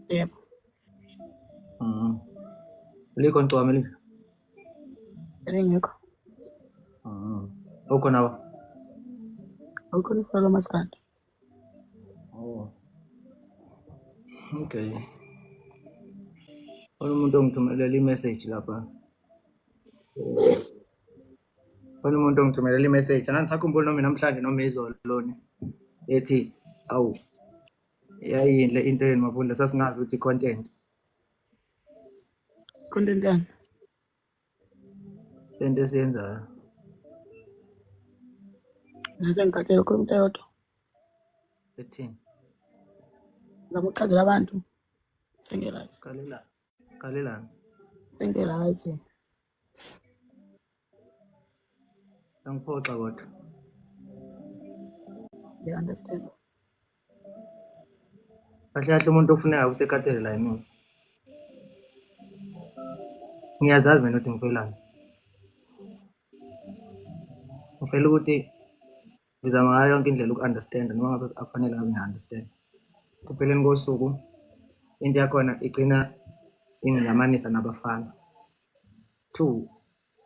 Yebo. Mhm. Likhona igcokama elisha? Elingekho. Mhm. Ukhona wa? Awukhona ufaka lwamaskandi. Oh. Okay. Khona umuntu ongithumelela i-message lapha. Khona umuntu ongithumelela i-message. Angisakhumbuli noma namhlanje noma izolo lona. Ethi awu yayinhle into yenu Mavundla, sasingazi ukuthi i-content. Content yani? Lento esiyenzayo. Ngase ngikhathele ukukhuluma into eyodwa. Ethini? Ngizama ukuchazela abantu. Senge-right. Khalela. Khalelani. Senge-right. Angiphoxa kodwa. Ngiya-understand. Kahle kahle umuntu ofunekayo usekhathele la yimina. Ngiyazazi mina ukuthi ngifelani. Ngifela ukuthi ngizama ngayo yonke indlela uku-understand noma ngabe akufanele ngabe ngiya-understand. Ekupheleni kosuku into yakhona igcina ingiyamanisa nabafana. Two,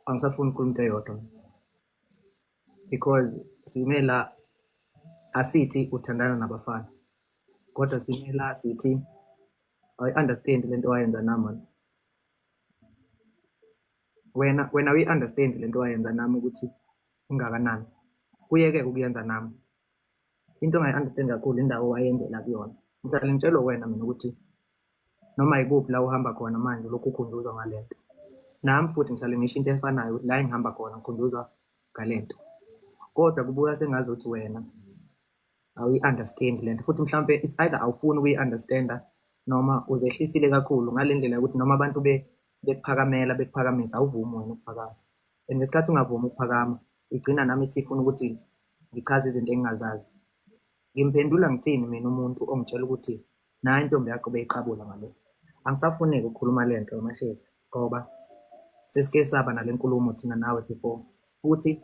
angisafuni ukukhuluma into eyodwa because sime la asithi uthandana nabafana kodwa sime la sithi ayi-understand lento wayenza nami wena. Wena uyi-understand lento wayenza nami ukuthi ingakanani. Kuyeke ukuyenza nami. Into ongayi-understand kakhulu indawo owayendela kuyona. Ngihlale ngitshelwe wena mina ukuthi noma yikuphi la uhamba khona manje lokhu ukhunjuzwa ngale nto. Nami futhi ngihlale ngisho into efanayo ukuthi la engihamba khona ngikhunjuzwa ngale nto. Kodwa kubuka sengazuthi wena awuyi-understand le nto futhi mhlawumpe it's either awufuni ukuyi-understand-a noma uzehlisile kakhulu ngale ndlela yokuthi noma abantu bekuphakamela bekuphakamisa awuvumi wena ukuphakama. And ngesikhathi ungavumi ukuphakama igcina nami isifuna ukuthi ngichaze izinto engingazazi. Ngimphendula ngithini mina umuntu ongitshela ukuthi nayo intombi yakho beyiqabula ngale. Angisafuni-ke ukukhuluma le nto Mashezi ngoba sesike saba nale nkulumo thina nawe before. Futhi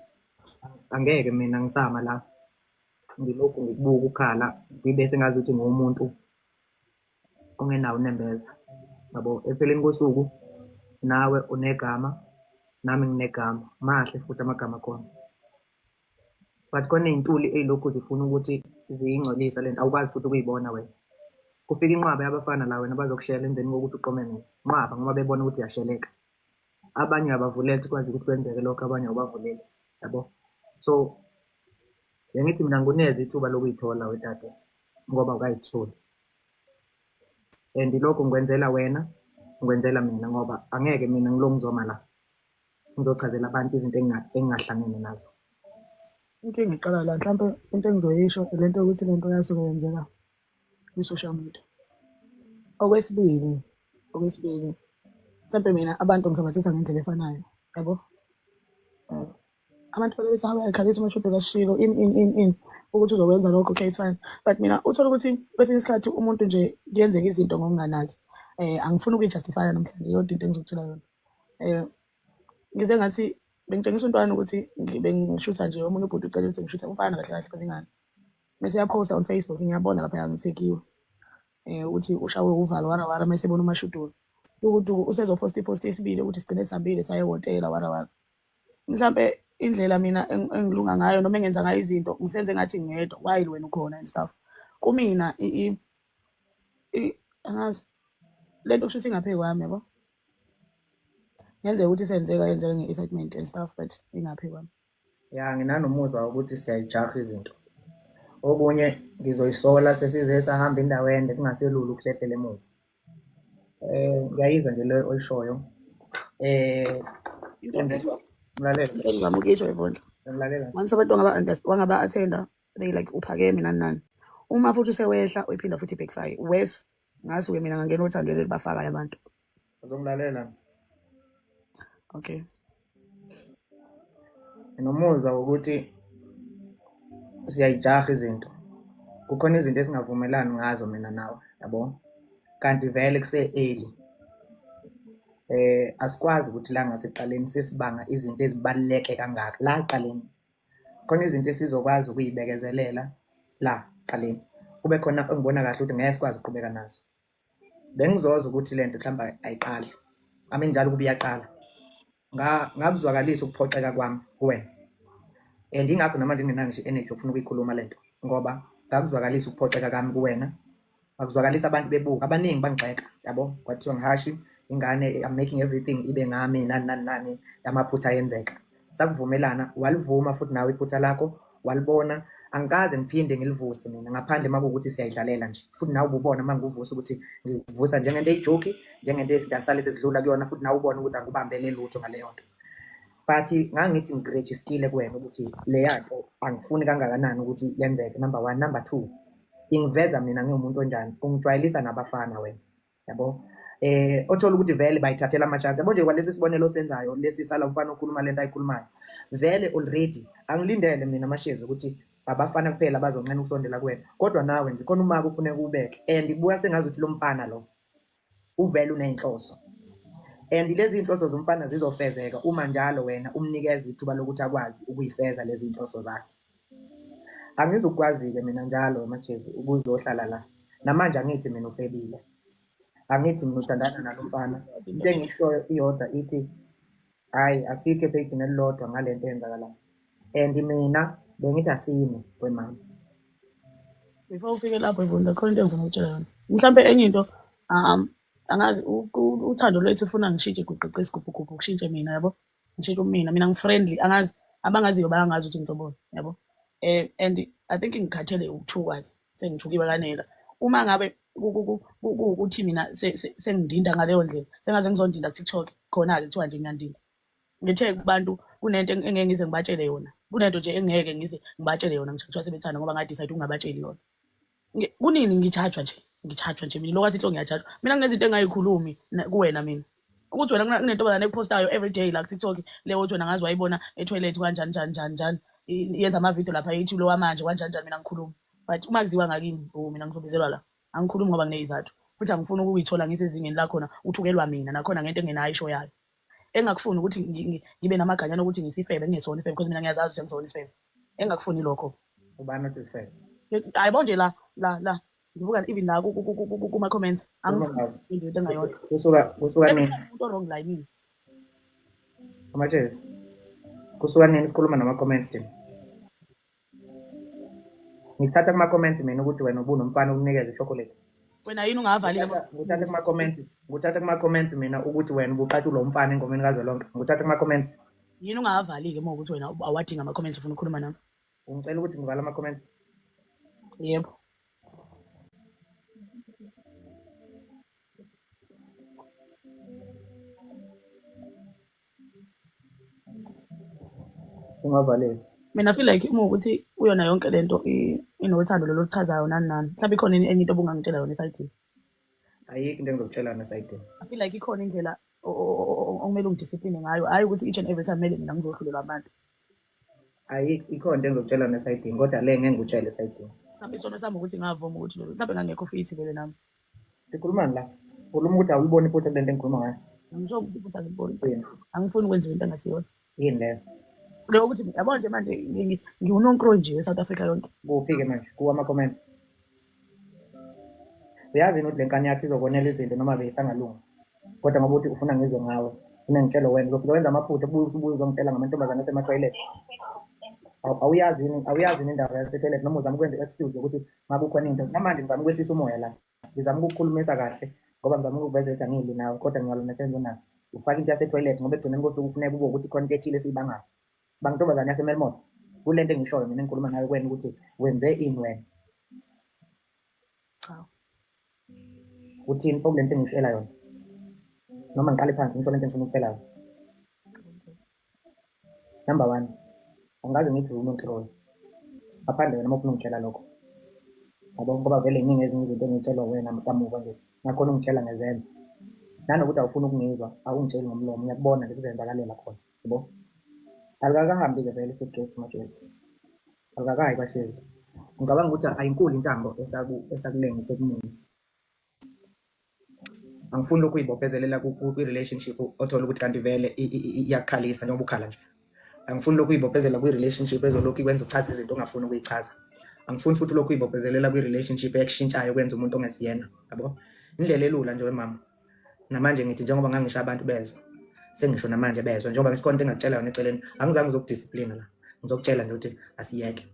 angeke mina ngisama la ngilokhu ngikubuka ukhala ngibe sengazuthi ngiwumuntu ongenawo unembeza. Yabo, ekupheleni kosuku nawe unegama nami nginegama, mahle futhi amagama akhona. But khona iy'ntuli ey'lokhu zifuna ukuthi ziyingcolise lento, awukwazi futhi ukuyibona wena. Kufika inqwaba yabafana la wena bazokushela emveni kokuthi uqome mina. Inqwaba ngoba bebona ukuthi uyasheleka. Abanye uyabavulela ukuthi kwazi ukuthi kwenzeke lokho, abanye awubavuleli, yabo. So bengithi mina ngikunikeze ithuba lokuyithola wedade ngoba awukayitholi. And lokho ngikwenzela wena, ngikwenzela mina ngoba angeke mina ngilokhu ngizoma la ngizochazela abantu izinto engingahlangene nazo. Inkinga iqala la, mhlampe into engizoyisho le nto yokuthi le nto yasuke yenzeka kwi-social media. Okwesibili, mhlampe mina abantu ngisabathatha ngendlela efanayo, yabo? Abantu bake bethi hawu uyayikhalisa umashudu kaShilo ini ini ini ini ukuthi uzokwenza lokho, okay it's fine. But mina uthola ukuthi kwesinye isikhathi umuntu nje kuyenzeka izinto ngokunganaki. Angifuni ukuyi-justify-a namhlanje yodwa into engizokutshela yona. Ngize ngathi bengitshengisa umntwana ukuthi bengishutha nje omunye ubhuti ucela ukuthi ngishuthe umfana kahle kahle kwezingane. Mese uyaphosta on Facebook ngiyabona lapha ngithekiwe. Ukuthi ushawe uvalo wara wara mase ebona uMashudula. Ukuthi usezophosta ipost yesibili ukuthi sigcine sihambile saye ehhotela wara wara. Mhlampe indlela mina engilunga ngayo noma engenza ngayo izinto ngisenze ngathi ngingedwa while wena ukhona and stuff. Kumina angazi lento kusho ukuthi ingaphezu kwami yabo. Kungenzeka ukuthi isenzeka yenzeka nge-excitement and stuff but ingaphezu kwami. Ya, nginanomuzwa wokuthi siyayijaha izinto. Okunye ngizoyisola sesize sahamba indawo ende kungaselula ukuhlehlela emuva. Ngiyayizwa nje le oyishoyo. Ngilalela. Into engizama ukuyisho Yvonne. Ngilalela. Once abantu wangaba-attenda they like uphakeme nani nani. Uma futhi usewehla uyiphinda futhi backfire. Worse ngasuke mina ngangena othandweni elibafakayo abantu. Uzongilalela. Okay. Nginomuzwa wokuthi siyayijaha izinto. Kukhona izinto esingavumelani ngazo mina nawe, yabo. Kanti vele kuse-early. Asikwazi ukuthi la ngaseqaleni sesibanga izinto ezibaluleke kangaka la eqaleni. Khona izinto esizokwazi ukuyibekezelela la eqaleni. Kube khona engibona kahle ukuthi ngeke sikwazi ukuqhubeka nazo. Bengizoza ukuthi lento mhlawumbe ayiqali. Ami njalo ukuba iyaqala. Ngakuzwakalisa ukuphoxeka kwami kuwena. And ingakho namanje ngingenayo ngisho i-energy yokufuna ukuyikhuluma lento ngoba ngakuzwakalisa ukuphoxeka kwami kuwena. Ngakuzwakalisa abantu bebuka, abaningi bangigxeka, yabo, kwathiwa ngihashi ingane, I'm making everything ibe ngami, nani nani nani, amaphutha ayenzeka. Sakuvumelana, walivuma futhi nawe iphutha lakho, walibona. Angikaze ngiphinde ngilivuse mina ngaphandle uma kuwukuthi siyayidlalela nje, futhi nawe ububona uma ngikuvusa ukuthi ngikuvusa njengento eyijoki, njengento esidasale sesidlula kuyona, futhi nawe ubone ukuthi angikubambele lutho ngaleyo nto. But ngangithi ngirejistile kuwena ukuthi leya nto angifuni kangakanani ukuthi yenzeke, number one. Number two, ingiveza mina ngiwumuntu onjani, ungijwayelisa nabafana wena, yabo. Othola ukuthi vele bayithathela ama-chance, yabo nje kwalesi sibonelo osenzayo lesi sala umfana okhuluma lento ayikhulumayo, vele already angilindele mina amashezi ukuthi abafana kuphela bazonqena ukusondela kuwena, kodwa nawe nje khona umaka ufuneka ubeke, and kubuya sengazuthi lo mfana lo uvele uney'nhloso, and lezi iy'nhloso zomfana zizofezeka uma njalo wena umnikeza ithuba lokuthi akwazi ukuyifeza lezi iy'nhloso zakhe. Angizukwazi-ke mina njalo Mashezi ukuzohlala la. Namanje angithi mina ufebile, angithi mina uthandana nalo mfana. Into engishoyo iyodwa ithi hhayi, asikho ephejini elilodwa ngale nto eyenzakalayo, and mina bengithi asime wemama. Before ufike lapho Vunda, khona into engifuna ukutshela yona. Mhlampe enye into, angazi uthando lwethu ufuna ngishintshe guqiqi isigubhugubhu, kushintshe mina, yabo. Ngishintshe umina, mina ngi-friendly, angazi abangaziyo bayangazi ukuthi ngihloboni, yabo. And I think ngikhathele ukuthuka-ke, sengithukiwe kanela. Uma ngabe kuwukuthi mina sengidinda ngaleyo ndlela, sengaze ngizondinda ku-TikTok, khona-ke kuthiwa nje ngiyandinda. Ngithe kubantu kunento engeke ngize ngibatshele yona, kunento nje engeke ngize ngibatshele yona ngisho kuthiwa sebethanda, ngoba nga-decide ukungabatsheli yona. Kunini ngithathwa nje, ngithathwa nje mina lokwathi inhlo ngiyathathwa. Mina kunezinto engayikhulumi kuwena mina. Ukuthi wena kunentombazane ekuphostayo every day la ku-TikTok, leyo uthi wena ngazi wayibona e-toilet kanjani njani njani njani, yenza ama-video lapha ithi lo wamanje kanjani njani, mina ngikhuluma. But uma kuziwa ngakimi, oh mina ngizobizelwa la. Angikhulumi ngoba nginey'zathu. Futhi angifuni ukuyithola ngisezingeni lakhona uthukelwa mina nakhona ngento engenayo isho yayo. Engakufuni ukuthi ngibe namaganyana ukuthi ngisifebe, ngingesona isifebe, because mina ngiyazazi ukuthi angisona isifebe. Engakufuni lokho. Ubani othi isifebe? Hayi bo nje la la la ngibuka even la kuma comments angifuni into engayona. Kusuka nini? Umuntu wrong la yini? Amajezi. Kusuka nini sikhuluma nama comments thina? Ngithatha kuma comments mina ukuthi wena ubunomfana ukunikeza ishokolate. Wena yini ungavalile? Ngithatha kuma comments, ngithatha kuma comments mina ukuthi wena ubuqatha lo mfana engomeni kazwelonke. Ngithatha kuma comments. Yini ungavalile uma ukuthi wena awadinga ama comments ufuna ukukhuluma nami? Ungicela ukuthi ngivale ama comments? Yebo. Ungavaleli. Mina feel like uma ukuthi uyona yonke lento inothando lolu oluchazayo nani nani. Mhlawumbe ikhona enye into obungangitshela yona esayidini. Ayikho into engizokutshela yona esayidini. I feel like ikhona indlela okumele ungidiscipline ngayo, hhayi ukuthi each and every time kumele mina ngizohlulelwa abantu. Ayikho, ikhona into engizokutshela yona esayidini, kodwa le ngeke ngikutshele esayidini. Mhlawumbe isono sami ukuthi ngavuma ukuthi lolu, mhlawumbe ngangekho fit vele nami. Sikhulumani la? Khuluma ukuthi awuliboni iphutha kule nto engikhuluma ngayo. Angisho ukuthi iphutha angiliboni. Angifuni ukwenziwa into engasiyona. Yini leyo? Leyo ukuthi yabona nje manje ngiwunonkroyi nje eSouth Africa yonke. Kuphi-ke manje? Kuwo ama-comments. Uyazi yini ukuthi le nkani yakho izokonela izinto noma beyisangalunga, kodwa ngoba uthi ufuna ngizwe ngawe, ufuna ngitshele wena, uzofika wenza amaphutha ubuye usubuye uzongitshela ngamantombazane asemathoyilethi. Awuyazi yini, awuyazi yini indaba yasethoyilethi, noma uzama ukwenza i-excuse yokuthi makukhona into. Namanje ngizama ukwehlisa umoya la, ngizama ukukukhulumisa kahle ngoba ngizama ukuveza ukuthi angilwi nawe, kodwa ngiyalwa nesenzo naso. Ufaka into yasethoyilethi ngoba ekugcineni kosuku kufuneka kube ukuthi khona into ethile esiyibangayo. Bangintombazane yaseMelmoth, kule nto engishoyo mina engikhuluma nawe kuwena ukuthi wenze ini wena. Cha. Uthini pho kule nto engishela yona? Noma ngiqale phansi ngisho lento engifuna ukutshela yona. Number one, angikaze ngithi unonkroyi. Ngaphandle wena uma ufuna ungitshela lokho. Yabo, ngoba vele iningi ezinye izinto engitshelwa wena kamuva nje. Nakhona ungitshela ngezenzo. Nanokuthi awufuni ukungizwa, awungitsheli ngomlomo, ngiyakubona nje kuzenzakalela khona. Yabo? Alikakahambi-ke vele isuitcase Mashezi. Alikakayi kwaShezi. Ngicabanga ukuthi ayinkulu intambo esakulengise kumina. Angifuni lokhu uyibophezelela kwi-relationship othola ukuthi kanti vele iyakukhalisa njengoba ukhala nje. Angifuni lokhu uyibophezela kwi-relationship ezolokhu ikwenza uchaze izinto ongafuni ukuyichaza. Angifuni futhi lokhu uyibophezelela kwi-relationship ekushintshayo kwenza umuntu ongesiyena, yabo? Indlela elula nje wemama. Namanje ngithi njengoba ngangisho abantu bezwa, sengisho namanje bezwa, njengoba ngithi khona into engakutshela yona eceleni, angizange ngizokudisciplina la, ngizokutshela nje ukuthi asiyeke.